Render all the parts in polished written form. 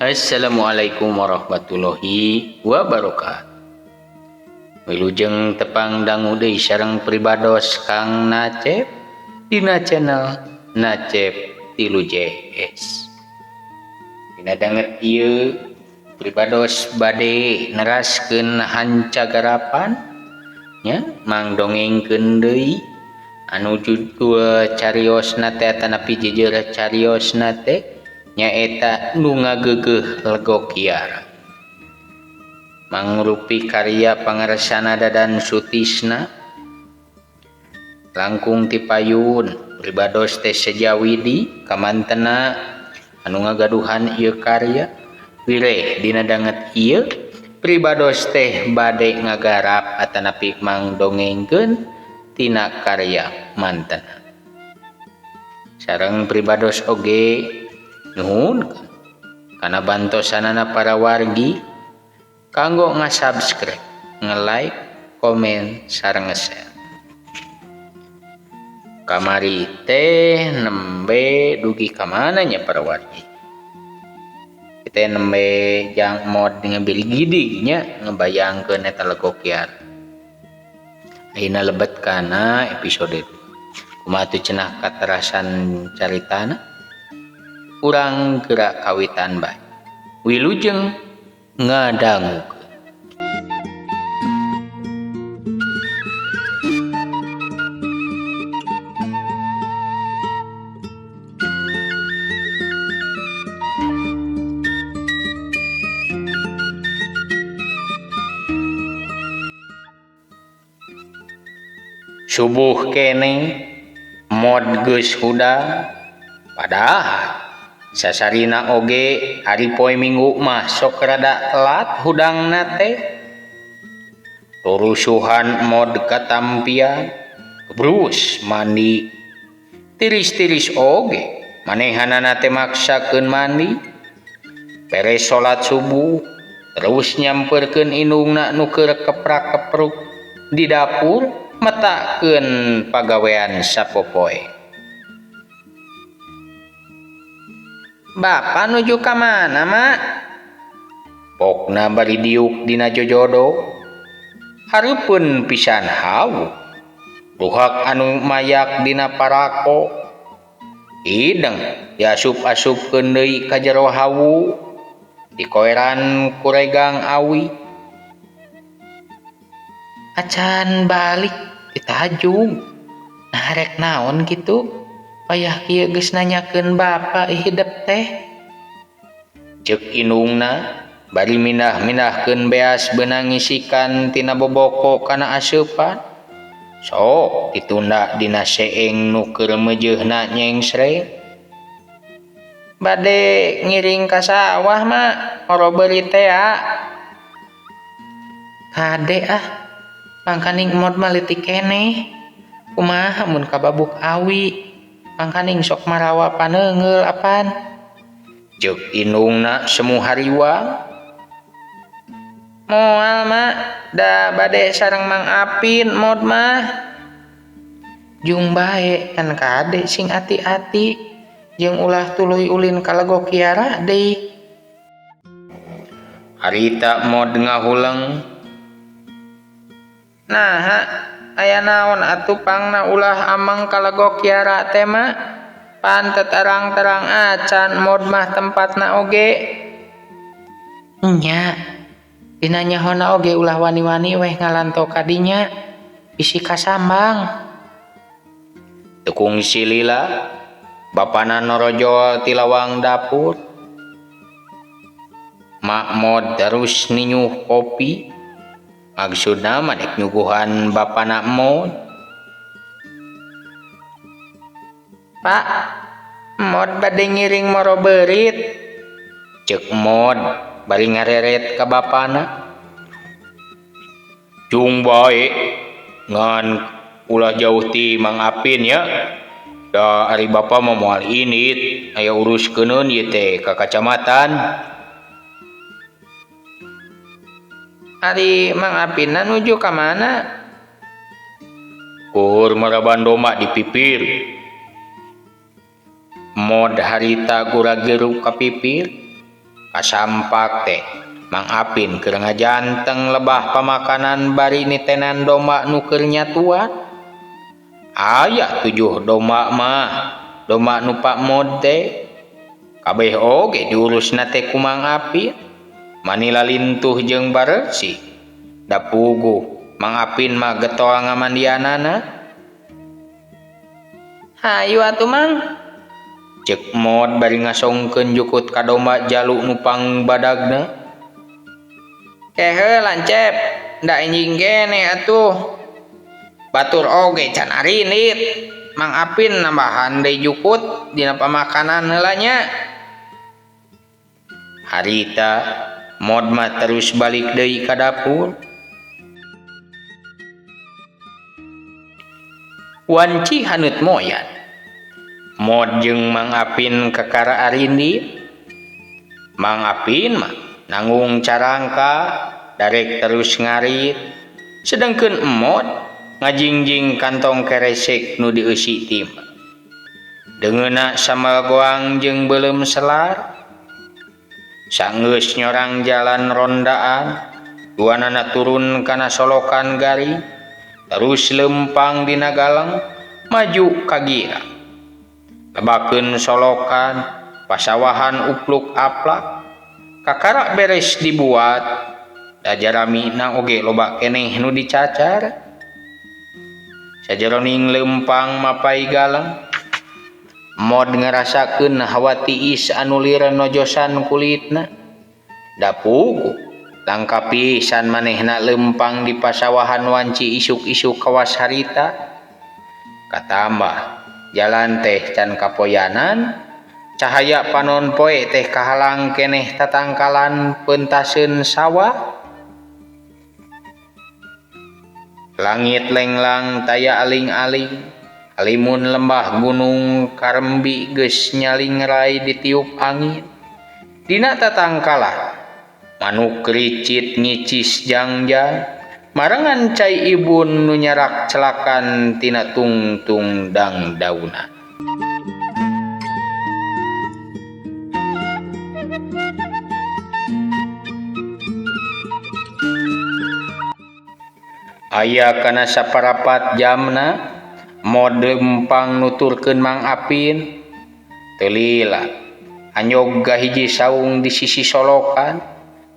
Assalamualaikum warahmatullahi wabarakatuh. Wilujeng tepang dangu deui sareng pribados Kang Nacep dina channel Nacep 3 JS. Dina danget ieu pribados bade neraskeun hanca garapan nya mang dongengkeun deui anu judul cariosna teh atanapi jejer cariosna teh nyaeta nu ngageugeuh Legok Kiara. Mangrupi karya pangarsana Dadan Sutisna langkung ti payun pribados teh Sejawidi kamantena anu ngagaduhan ieu karya wireh dina danget ieu pribados teh bade ngagarap atanapi mangdongengkeun tina karya mantena. Sareng pribados oge nuhun kana bantosanana para wargi kanggo nga-subscribe, nge-like, komen, sareng nge-share. Kamari teh nembe dugi ka mana nya para wargi. Kita nembe jang mod ngebirigidi nya ngebayangkeun eta Legok Kiara. Ayeuna lebet kana episode 2. Kumaha tuh cenah katerasan caritana? Urang gerak kawitan bae. Wilujeng ngadangukeun. Subuh kene mod geus hudang padahal sasarina oge ari poe Minggu mah sok rada telat hudangna teh. Turusuhan mod katampian gebrus mandi tiris-tiris oge manehanana teh maksakeun mandi. Beres salat subuh terus nyamperkeun indungna nu keur keprak-kepruk di dapur metakeun pagawean sapopoe. Bapak nuju ka mana, Mak? Pokna bari diuk dina jojodo. Hareupeun pisan hawu. Ruhak anu mayak dina parako. Ideng diasup-asupkeun deui ka jero hawu. Dikoeran kuregang awi. Acan balik ditajung. Nah rek naon kitu? Payah kieu geus nanyakeun bapa hidep teh. Ceuk indungna bari mindah-mindahkeun beas beunang ngisikan tina boboko kana aseupan. Sok ditunda dina seeng nu keur meujeuhna nyengsreng. Bade ngiring ka sawah mak, orobeuri tea. Kade ah, pangkaning mod mah leutik keneh. Kumaha mun kababuk awi? Pangkaning sok marawa paneunggeul apan. Ceuk indungna semu hariwang. Moal mak, da bade sareng Mang Apin mod mah. Jung bae kan kade sing ati-ati jeung ulah tuluy ulin ka Legok Kiara deui. Harita mod ngahuleng. Naha aya naon atuh pangna ulah ameng ka Legok Kiara teh mak? Pan teu terang-terang acan mod mah tempatna oge. Nya dina nyahona oge ulah wani-wani weh ngalanto ka dinya bisi kasambang. Teu kungsi lila bapana norojol ti lawang dapur. Mak mod terus ninyuh kopi. Maksudna mah dek nyuguhan bapana mod. Pak, mod bade ngiring moro beurit. Ceuk mod bari ngareret ka bapana. Jung bae ngan ulah jauh ti Mang Apin ya. Da ari bapa mah moal indit aya uruskeun ieu teh ka kacamatan. Ari Mang Apinna nuju ka mana? Kur maraban domba di pipir. Mod harita gura-geru ka pipir. Kasampak teh Mang Apin keur ngajanteng lebah pamakanan bari nitenan domba nu keur nyatuan. Aya 7 domba mah, domba nu Pak Mod teh. Kabeh oge diurusna teh ku Mang Apin. Manila lintuh jeung baresih. Da puguh Mang Apin mah getol ngamandianana. Hayu atuh Mang. Ceuk Mod bari ngasongkeun jukut ka domba jalu nu pangbadagna. Kehe lancep, nda enjing keneh atuh. Batur oge can arinit. Mang Apin nambahan deui jukut dina pamakanan heula nya. Harita Mod mah terus balik deui ka dapur. Wanci haneut moyan. Mod jeung Mang Apin kakara arindit. Mang Apin mah nanggung carangka darek terus ngarit. Sedengkeun Mod ngajingjing kantong keresek nu dieusi timah. Deungeuna sambal goang jeung beuleum selar. Sanggeus nyorang jalan rondaan, duanana turun kana solokan garing, terus lempang dina galang, maju ka girang. Lebakeun solokan, pasawahan upluk aplak, kakara beres dibuat, da jaramina oge loba keneh nu dicacar. Sajeroning lempang mapai galang, Mod ngarasakeun hawa tiis anu lir nojosan kulitna. Da puguh langka pisan manehna lempang di pasawahan wanci isuk-isuk kawas harita. Katambah jalan teh can kapoyanan, cahaya panon poe teh kahalang keneh tatangkalan peuntaseun sawah. Langit lenglang taya aling-aling, halimun lembah gunung Karembi geus nyalingrai ditiup angin. Dina tatangkalan manuk ricit ngicis jangjang, marengan cai ibun nu nyarak celakan tina tungtung dangdauna. Aya kana saparapat jamna Mod lempang nuturkeun Mang Apin. Teu lila anyog hiji saung di sisi solokan,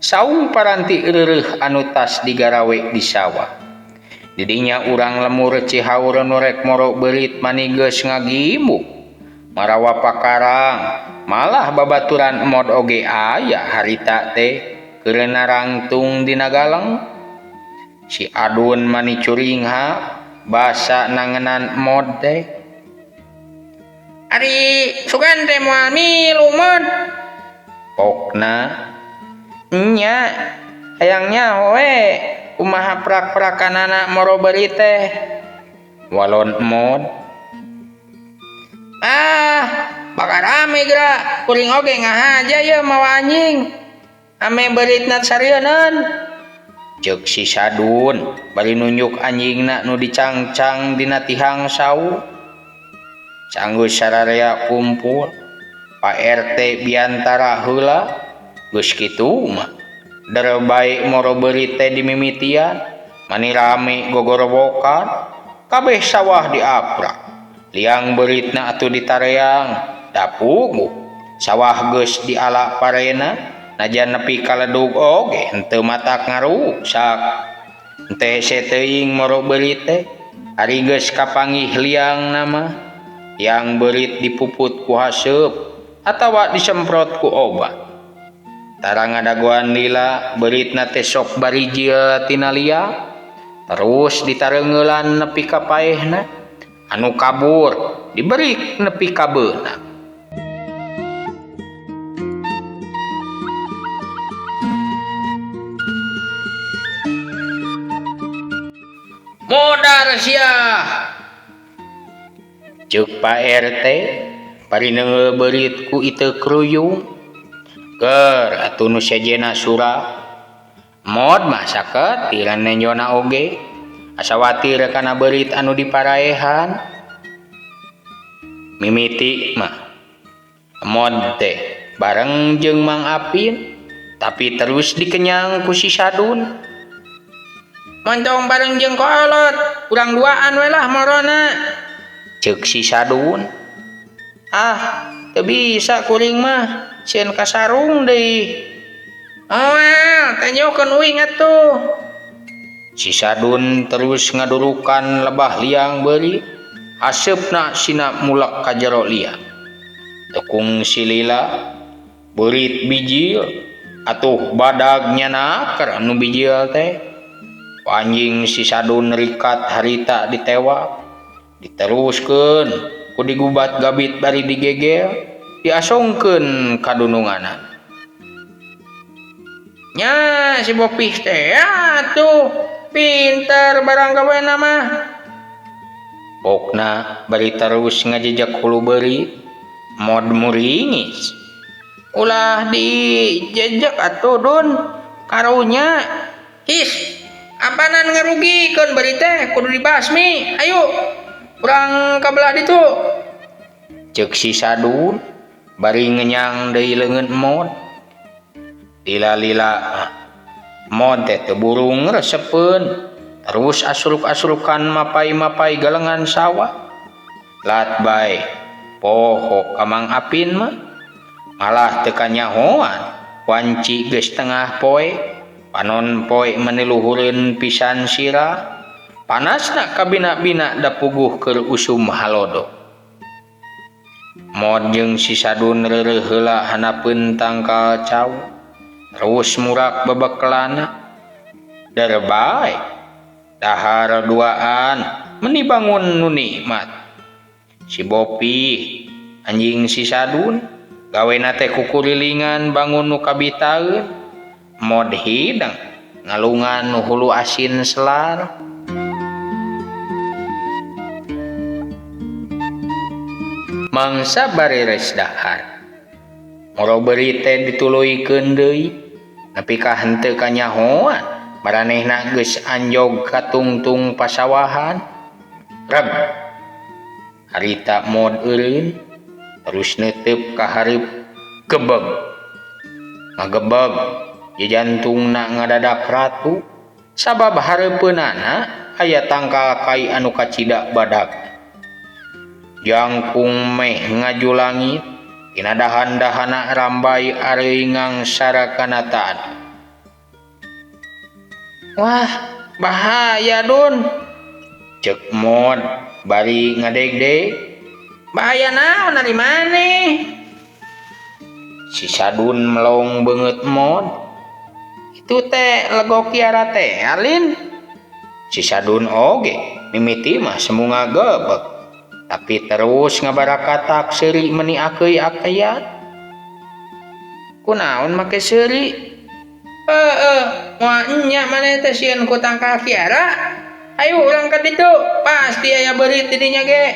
saung paranti reureuh anu tas digarawe di sawah. Didinya urang lemur Cihaur nu rek moro beurit mani geus ngagimbuk marawa pakarang, malah babaturan Mod oge aya harita teh keur narangtung dina galeng. Si Adun mani curingha basa nangenan Mod teh. Ari sugan teh moal milu Mod. Pokna nya hayang nyaho we kumaha prak-prakanana moro beurit teh. Walon Mod. Ah, bakal rame geura, kuring oge ngahaja yeuh mawa anjing. Ame beuritna sarieun. Ceuk si Sadun bari nunjuk anjingna nu dicangcang dina tihang saung. Sanggeus sararea kumpul, Pak RT biantara heula, geus kitu mah. Der bae moro beurit teh dimimitian, mani rame gogorowokan, kabeh sawah diaprak. Liang beuritna atuh ditareang, da puguh sawah geus diala parena. Najan nepi kaledug oge henteu matak ngaruksak. Henteu hese teuing moro beurit teh, ari geus kapanggih liangna mah. Liang beurit dipuput ku haseup atawa disemprot ku obat. Tara ngadagoan lila beuritna teh sok barijil tina liang, terus ditareungeulan nepi ka paehna, anu kabur diberi nepi ka beunang. Modar sia. Ceuk Pak RT bari neungeul beurit ku iteu kruyung. Keur atuh nu sejena sura. Mod mah saketiran nenjona oge. Asa watir kana beurit anu diparaehan. Mimiti mah Mod teh Bareng jeung Mang Apin tapi terus dikenyang ku si Sadun. Montong bareng jeung kolot, urang duaan we lah morona. Ceuk si Sadun. Ah, teu bisa kuring mah, sieun kasarung deui. Moal, tanyokeun uing atuh. Si Sadun terus ngadurukan lebah liang beurit, aseupna sina mulek ka jero liang. Teu kungsi lila, beurit bijil, atuh badag nyanaker nu bijil teh. Ku anjing si Sadun rikat harita ditewak, diteruskeun ku digubat gabit bari digegel, diasongkeun ka dununganana. Nya si Bopih teh atuh pinter barang gawena mah. Pokna bari terus ngajejek hulu beurit, mod muringis. Ulah dijejek atuh Dun, karunya. His, apanan ngarugikeun beurit teh kudu dibasmi. Ayo urang ka belah ditu. Ceuk si Sadun bari ngenyang deui leungeun Mod. Lila-lila Mod teh teu burung resepeun, terus asruk-asrukan mapai-mapai galengan sawah. Lat bae poho ka Mang Apin mah malah teu kanyahoan wanci geus tengah poe. Panon poe meni luhureun pisan sirah, panasna kabina-bina da puguh keur usum halodo. Mod jeung si Sadun reureuh heula hanapeun tangkal cau, terus murak bebekelana. Der bae dahar duaan meni bangun nu nikmat. Si Bopih anjing si Sadun gawena teh kukurilingan bangun nu kabitaeun. Mod hidang ngalungan nu hulu asin selar. Mangsa bareres dahar, moro beurit teh dituluykeun deui nepi ka henteu kanyahoan maranehna geus anjog ka tungtung pasawahan. Reg harita Mod eureun terus neuteup ka hareup gebeg ngagebeg jantungna ngadadak ratu sabab hareupeunana aya tangkal kai anu kacida badag. Jangkung meh ngaju langit tina dahan-dahana rambai areuy ngangsara kana tanah. Wah, bahaya Dun, ceuk Mod bari ngadegdeg. Bahaya naon ari maneh? Si Sadun melong beungeut Mod. Itu teh legok kiara teh alin. Si Sadun oge mimiti mah semu ngagebeg, tapi terus ngabarakatak seuri meni akeuy-akeuyan. Kunaon make seuri? Heeh, moal nya maneh teh sieun ku tangkal kiara. Ayo urang ka ditu, pasti aya beurit di dinya ge.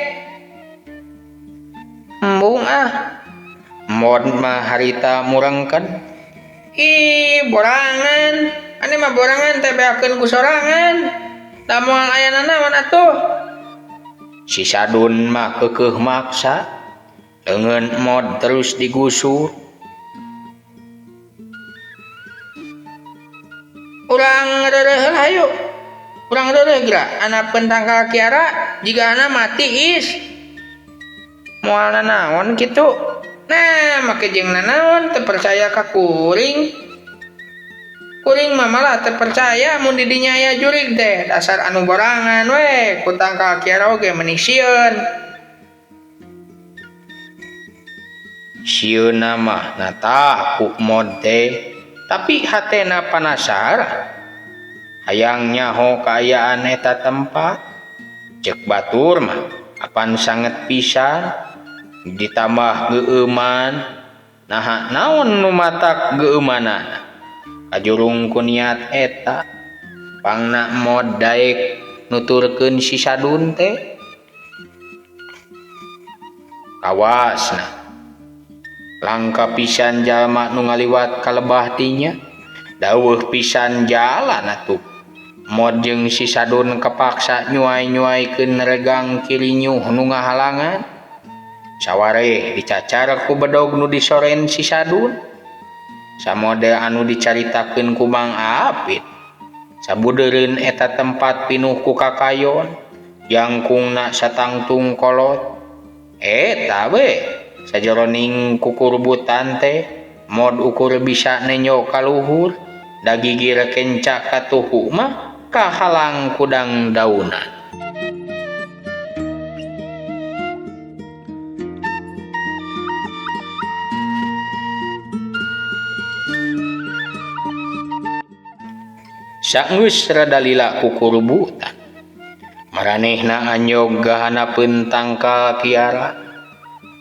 Embung ah. Mod mah harita murangkeun. Ih, borangan. Ane mah borangan teh beakeun ku sorangan. Da moal aya nanaon atuh. Si Sadun mah keukeuh maksa. Leungeun Mod terus digusur. Urang reureuh heula hayu. Urang reureuh geura anapeun tangkal kiara jigana mati is. Moal nanaon kitu. Nah, make jeung nanaon teu percaya ka kuring. Kuring mah malah teu percaya mun di dinya aya jurig teh, dasar anu borangan we ku tangkal kiara oge meni sieun. Sieunna mah natah ku Mod teh, tapi hatena panasaran. Hayang nyaho kaayaan eta tempat. Ceuk batur mah apan sanget pisan ditambah geueuman. Naha naon nu matak geumeumanana? Kajurung ku niat eta pangna Mod daek nuturkeun si Sadun teh. Kawasna langka pisan jalma nu ngaliwat ka lebah dinya, daweuh pisan jalan atuh. Mod jeung si Sadun kapaksa nyuai-nyuaikeun regang kirinyuh nu ngahalangan. Sawareh dicacar ku bedog nu disoren si Sadun. Samode anu dicaritakeun ku Mang Apit. Sabudeureun eta tempat pinuh ku kakayon, jangkungna satangtung kolot. Eta we sajeroning kukurbutan teh mod ukur bisa nenjo ka luhur, da gigir kenca katuhu mah kahalang ku dangdaunan. Saenggeus rada lila kukurbutan, maranehna anjog gahanapeun tangkal kiara.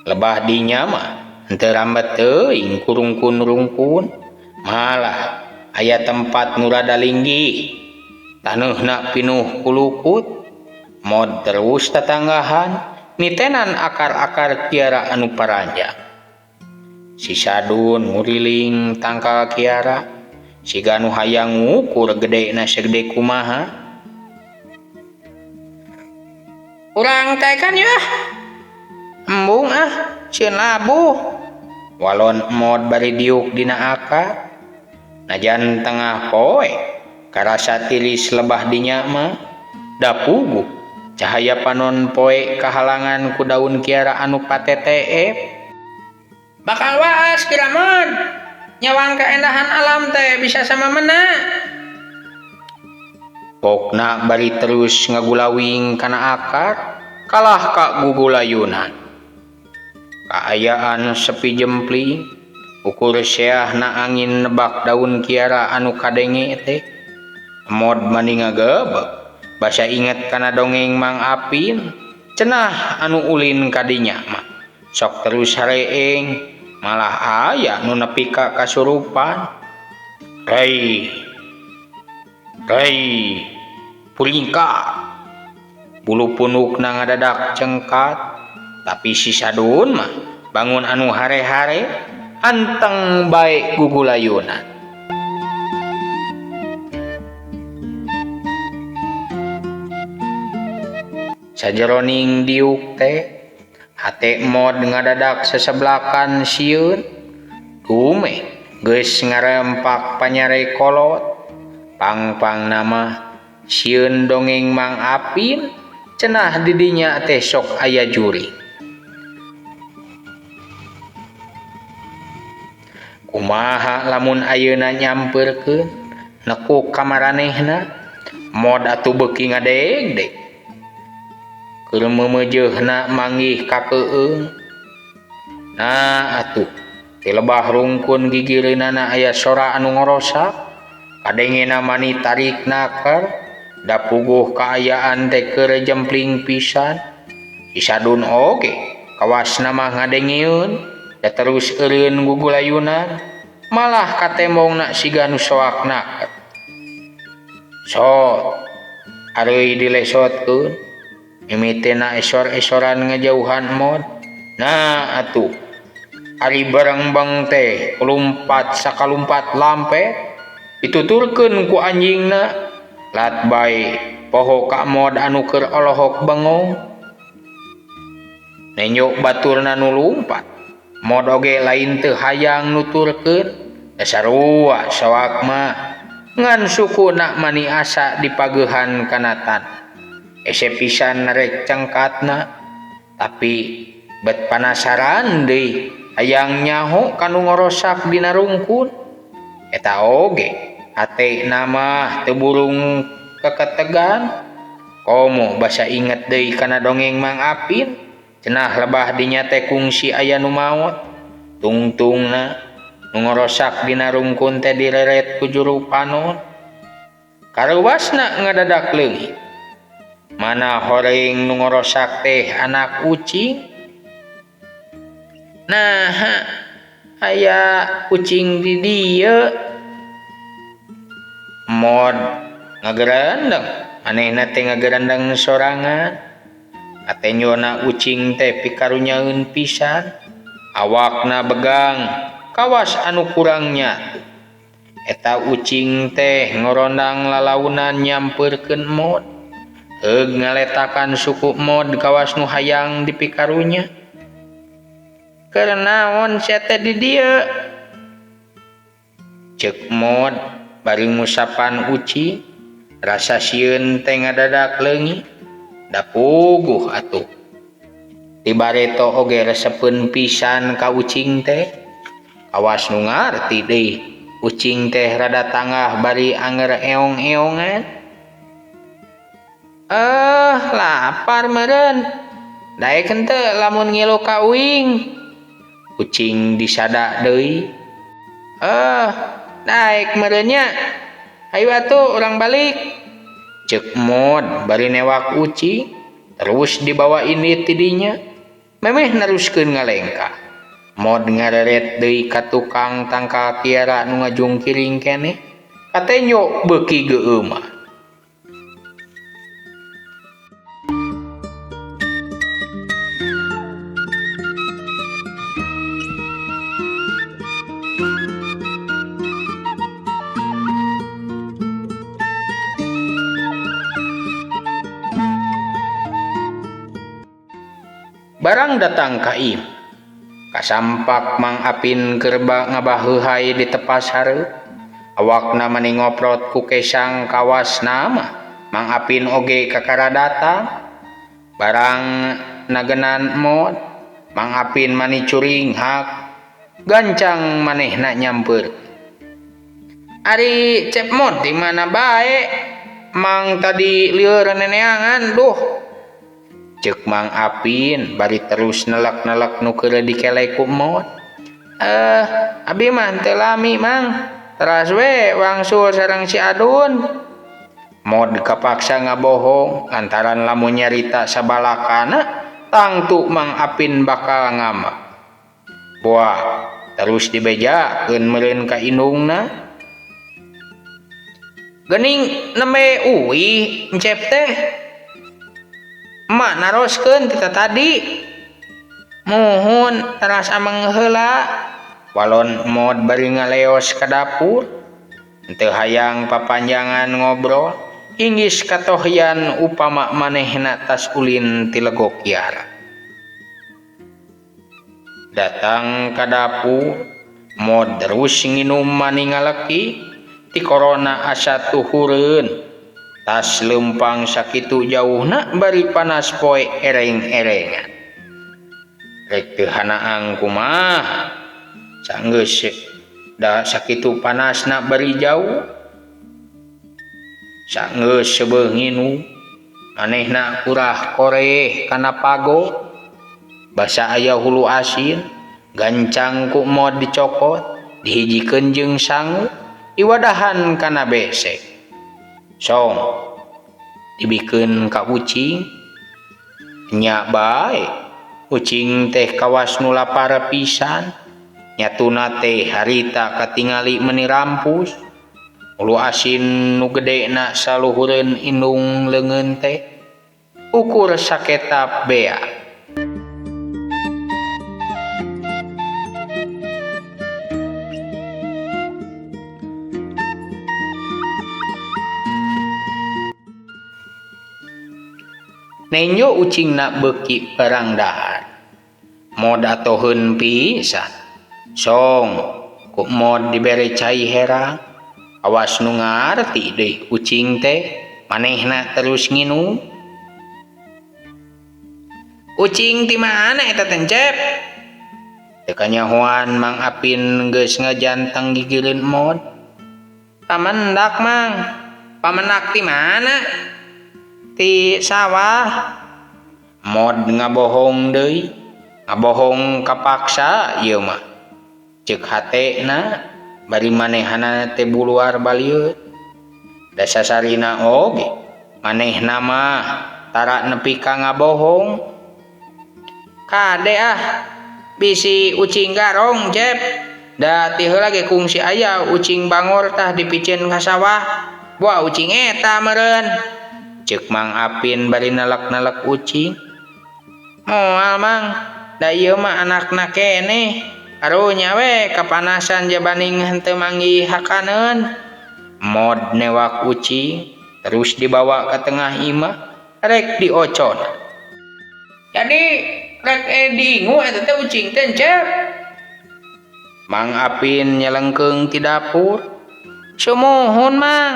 Lebah dinya mah henteu rambat teuing ku rungkun-rungkun, malah aya tempat nu rada linggih. Taneuhna pinuh ku lukut, mod terus tatanggahan nitenan akar-akar kiara anu paranjang. Si Sadun nguriling tangkal kiara, siga nu hayang ngukur gedena segede kumaha. Urang teh kan ya, embung ah, sieun labuh. Walon mod bari diuk dina akar. Najan tengah poe, karasa tiris lebah dinya mah, da puguh cahaya panon poe kahalangan ku daun kiara anu pateteep. Bakal waas kiramon. Nyawang keendahan alam teh bisa sama mena. Pokna bari terus ngagulawing kana akar, kalah ka gugulayunan. Kaayaan sepi jempling, ukur seahna angin nebak daun kiara anu kadenge teh. Mod mani ngagebeg, basa inget kana dongeng Mang Apin, cenah anu ulin kadinya mah. Sok terus hareeng, malah aya nu nepi ka kasurupan. Rei, rei, puringka. Bulu punukna ngadadak cengkat, tapi si Sadun mah bangun anu hare-hare, anteng bae gugulayunan. Sajeroning diuk teh, hate mod ngadadak seseblakan sieun, dumeh geus ngarempak panyare kolot. Pangpang nama sieun dongeng Mang Apin, cenah didinya teh sok aya juri. Kumaha lamun ayeuna nyamperkeun nekuk ka maranehna, mod atuh beuki ngadegdeg. Keur meumeujeuna manggih ka keueung. Nah atuh ti lebah rungkun gigireunana aya sora anu ngorosak, kadengena mani tarik naker, da puguh kaayaan teh keur jempling pisan. Si Sadun oge kawasna mah ngadengeun, da terus eureun gugulayunan, malah katembongna siga nu soak naker. Sot areuy dilesotkeun, mimitina esor-esoran ngajauhan mod. Nah atuh ari barengbeng teh lumpat sakalumpat lampe, dituturkeun ku anjingna. Lat bae poho ka mod anu keur olohok bengong. Nenjo baturna nu lumpat, mod oge lain teu hayang nuturkeun, da sarua soak mah ngan sukuna mani asa dipageuhan kana tanah. Ese pisan rek cengkatna, tapi bet panasaran deui hayang nyaho kanu ngorosak dina rungkun. Eta oge hate mah teu burung keketegan, komo basa inget deui kana dongeng Mang Apin, cenah lebah dinya teh kungsi aya nu maot. Tungtungna nu ngorosak dina rungkun teh direret ku juru panon. Kareuwasna ngadadak leungit. Mana horeng nu ngorosak teh anak ucing. Nah, aya ucing di dieu. Mod ngagerendeng, manehna teh ngagerendeng sorangan. Atenyona ucing teh pikarunyaeun pisan, awakna begang, kawas anu kurang nyatu. Eta ucing teh ngorondang lalaunan nyampeurkeun mod. Heug ngaletakan suku mod kawas nu hayang dipikarunya. Keur naon sia teh di dieu? Ceuk Mod bari ngusapan ucing, rasa sieun teh ngadadak leungit. Da puguh atuh. Ti bareto oge resepeun pisan ka ucing teh. Kawas nu ngarti deui, ucing teh rada tanggah bari anger eong-eongan. Eh, lapar meureun. Daek henteu lamun ngilu ka uing. Ucing disada deui. Eh, daek meureun nya. Hayu atuh urang balik. Ceuk Mod bari newak ucing, terus dibawa indit ti dinya. Memeh neruskeun ngalengkah. Mod ngareret deui ka tukang tangkal kiara nu ngajungkiring keneh. Katenjo beuki geueumah. Barang datang ka imah, kasampak Mang Apin keur ngabaheuhay di tepas hareup. Awakna mani ngoprot ku kesang kawasna mah Mang Apin oge kakara datang. Barang nagenan Mod, Mang Apin mani curinghak, gancang manehna nyamper. Ari Cep Mod di mana bae? Mang tadi lieur neneangan duh. Ceuk Mang Apin bari terus nelek-nelek nu keur dikelek ku Mod. Abi mah teu lami Mang. Teras we wangsul sareng si Adun. Mod kapaksa ngabohong lantaran lamun nyarita sabalakana tangtu Mang Apin bakal ngambek. Boa terus dibejakeun meureun ka indungna. Geuning nembe uih Encep teh. Emak naroskeun ti tadi. Muhun teras ameng heula. Walon Mod bari ngaleos ka dapur. Henteu hayang papanjangan ngobrol, inggis katohyan upama manehna tas ulin ti legok kiara. Datang ka dapur, Mod terus nginum mani ngaleki, ti korona asa tuhureun. Tas leumpang sakitu jauhna bari panas poe ereng-erengan. Rek teu hanaang kumaha? Sanggeus da sakitu panasna bari jauh. Sanggeus seubeuh nginum, manehna kurah koreh kana pago. Basa aya hulu asin, gancang ku Mod dicokot, dihijikeun jeung sangu, diwadahan kana besek. Song dibikeun ka ucing. Nya bae, ucing teh kawas nu lapar pisan. Nyatuna teh harita katingali meuni rampus. Hulu asin nu gedena saluhureun indung leungeun teh ukur saketap bea. Nenjo ucingna beuki barang dahar. Mod atoheun pisan. Song ku Mod dibere cai herang. Awas nu ngarti deui ucing teh manehna terus nginum. Ucing ti mana eta teh Cep? Teu kanyahoan Mang Apin geus ngajanteng gigireun Mod. Pamendak Mang. Pamendak ti mana? Ti sawah. Mod ngabohong deui, ngabohong kapaksa ieu mah. Ceuk hatena bari manehna teh buluar balieut. Da sasarina oge manehna mah tara nepi ka ngabohong. Kade ah bisi ucing garong Cep. Da ti heula ge kungsi aya ucing bangor tah dipiceun ka sawah. Boa ucing eta meureun. Ceuk Mang Apin bari nelek-nelek ucing. Moal Mang, da ieu mah anakna keneh. Karunya we kapanasan jabaning henteu manggih hakaneun. Mod newak ucing terus dibawa ka tengah imah rek diocon. Jadi Rek diingu eta teh ucing teh Encep. Mang Apin nyelengkeung ti dapur. Sumuhun Mang.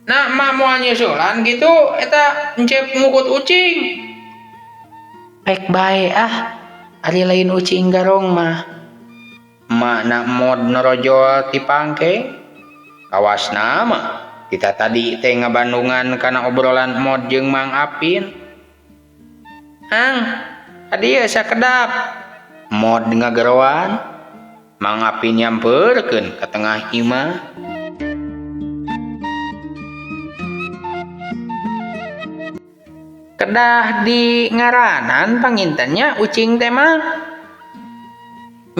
Nah emak moal nyusulan kitu eta Encep ngukut ucing. Pek bae ah, ari lain ucing garong mah. Emakna Mod norojol ti pangkeng. Kawasna mah kita tadi teh ngabandungan kana obrolan Mod jeung Mang Apin. Ang, ka dieu sakedap. Mod ngageroan. Mang Apin nyampeurkeun ka tengah imah. Kedah di ngaranan panginten nya ucing teh mah.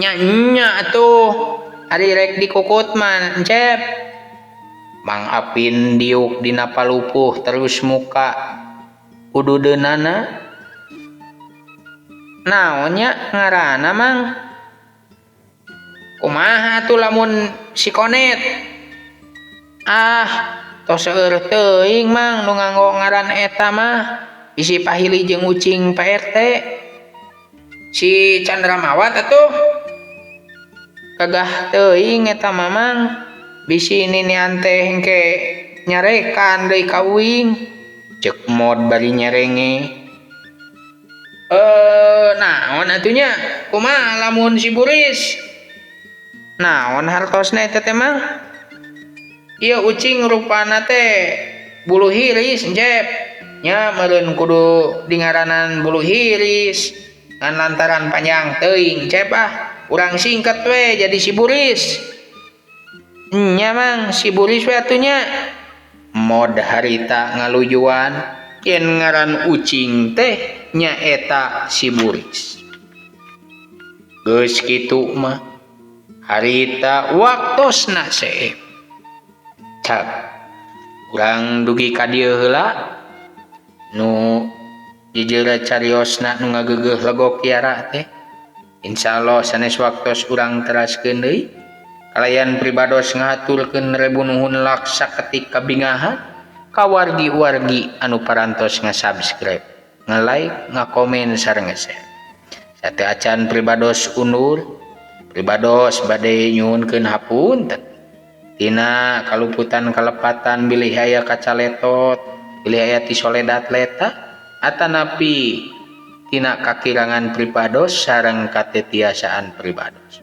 Nya nya atuh ari rek dikukut mah Encep. Mang Apin diuk dina palupuh terus muka ududeunana. Naon nya ngaranna Mang? Kumaha atuh lamun si Konet? Ah, tos seueur teuing Mang nu nganggo ngaran eta mah. Bisi pahili jeung ucing Pak RT. Si Chandra Mawat atuh. Kagah teuing eta mah Mang. Bisi ninian teh engke nyarekan deui ka uing. Ceuk Mod bari nyerenge. Naon atuh nya? Kumaha lamun si Buris? Naon hartosna eta teh Mang? Ieu ucing rupana teh bulu hiris Encep. Nya meureun kudu dingaranan bulu hiris ngan lantaran panjang teuing Cep ah. Urang singkat we jadi si Buris. Nya Mang, si Buris we atuh nya. Mod harita ngalujuan yen ngaran ucing teh nyaeta si Buris. Geus kitu mah harita waktosna seep. Cak, urang dugi ka dieu heula. Nu jujur cariosna nu ngageugeuh legok kiara teh. Insyaallah sanes waktos urang teraskeun deui. Kalayan pribados ngahaturkeun rebu nuhun laksa ketik kabingahan ka wargi-wargi anu parantos nga-subscribe, nga-like, nga-komen sareng nge-share. Sateuacan pribados undur, pribados bade nyuhunkeun hapunten. Tina kaluputan kalepatan bilih aya kacaletot, bilih aya ti soledat leta atanapi tina kakirangan pribados sareng katetiasaan pribados.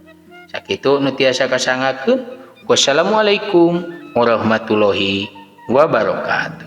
Sakitu nu tiasa kasangakeun. Wassalamualaikum warahmatullahi wabarakatuh.